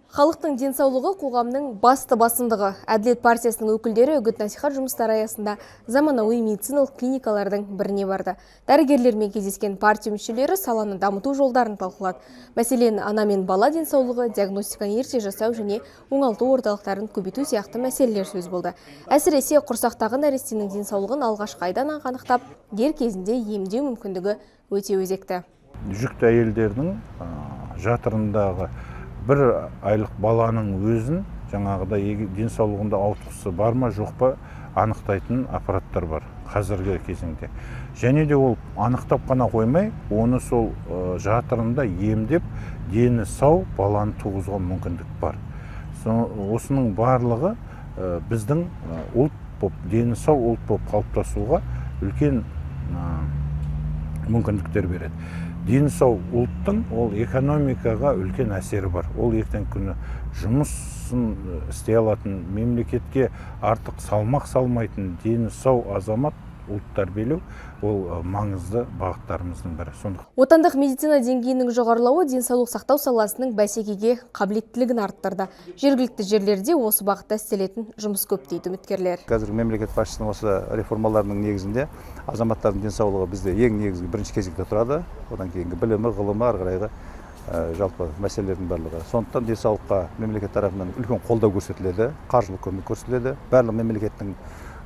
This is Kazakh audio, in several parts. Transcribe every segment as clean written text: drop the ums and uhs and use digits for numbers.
Халықтың денсаулығы – қоғамның басты басымдығы. Әділет партиясының өкілдері үгіт насихат жұмыстары аясында заманауи медициналық клиникалардың біріне барды. Дәрігерлермен кездескен партия мүшелері саланы дамыту жолдарын талқылады. Мәселен, ана мен бала денсаулығы, диагностиканы ерте жасау және оңалту орталықтарын көбейту сияқты мәселелер сөз болды. Әсіресе құрсақтағы нәрестенің денсаулығын алғашқы айдан ақ анықтап, дер кезінде емдеу мүмкіндігі өте өзекті. Жүкті әйелдердің жатырындағы бір айлық баланың өзін жаңағыдай денсаулығында ауытқысы бар ма, жоқ па, анықтайтын аппараттар бар қазіргі кезеңде. Және де ол анықтап қана қоймай, оны сол жатырында емдеп, дені сау баланы туғызуға мүмкіндік бар. Осының барлығы біздің ұлт боп, дені сау ұлт болып қалыптасуға үлкен мүмкіндіктер береді. Дені сау ұлттың ол экономикаға үлкен әсері бар. Ол ертеңгі күні жұмысын істей алатын, мемлекетке артық салмақ салмайтын дені сау азамат, ұлт тәрбиелеу ол маңызды бағыттарымыздың бірі. Сондықтан Отандық медицина деңгейінің жоғарылауы денсаулық сақтау саласының бәсекеге қабілеттілігін арттырды. Жергілікті жерлерде осы бағытта істелетін жұмыс көп, дейді үміткерлер. Қазір мемлекет басшысының осы реформаларының негізінде азаматтардың денсаулығы бізде ең негізгі, бірінші кезекте тұрады. Одан кейінгі білімі, ғылымы, ары қарайғы жалпы мәселелердің барлығы. Сондықтан денсаулыққа мемлекет тарапынан үлкен қолдау көрсетіледі, қаржылық көмек көрсетіледі. Барлық мемлекеттің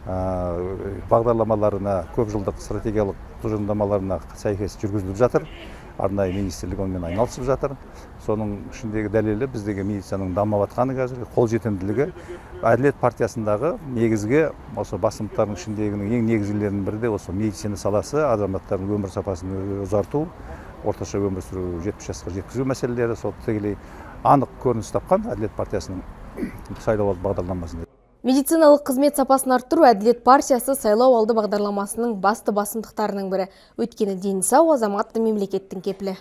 бағдарламаларына, көп жылдық стратегиялық тұжырымдамаларына сәйкес жүргізіліп жатыр. Арнайы министрлік онымен айналысып жатыр. Соның ішіндегі дәлелі – біздегі медицинаның дамып жатқаны, қазіргі қолжетімділігі. Әділет партиясындағы негізгі осы басымдықтардың ішіндегінің ең негізгілерінің бірі де осы медицина саласы, азаматтардың өмір сапасын ұзарту, орташа өмір сүру 70 жасқа жеткізу мәселелері сол тікелей анық көрініс тапқан Әділет партиясының сайлауалды бағдарламасында. Медициналық қызмет сапасын арттыру – Әділет партиясы сайлау алды бағдарламасының басты басымдықтарының бірі. Өйткені дені сау азамат – мемлекеттің кепілі.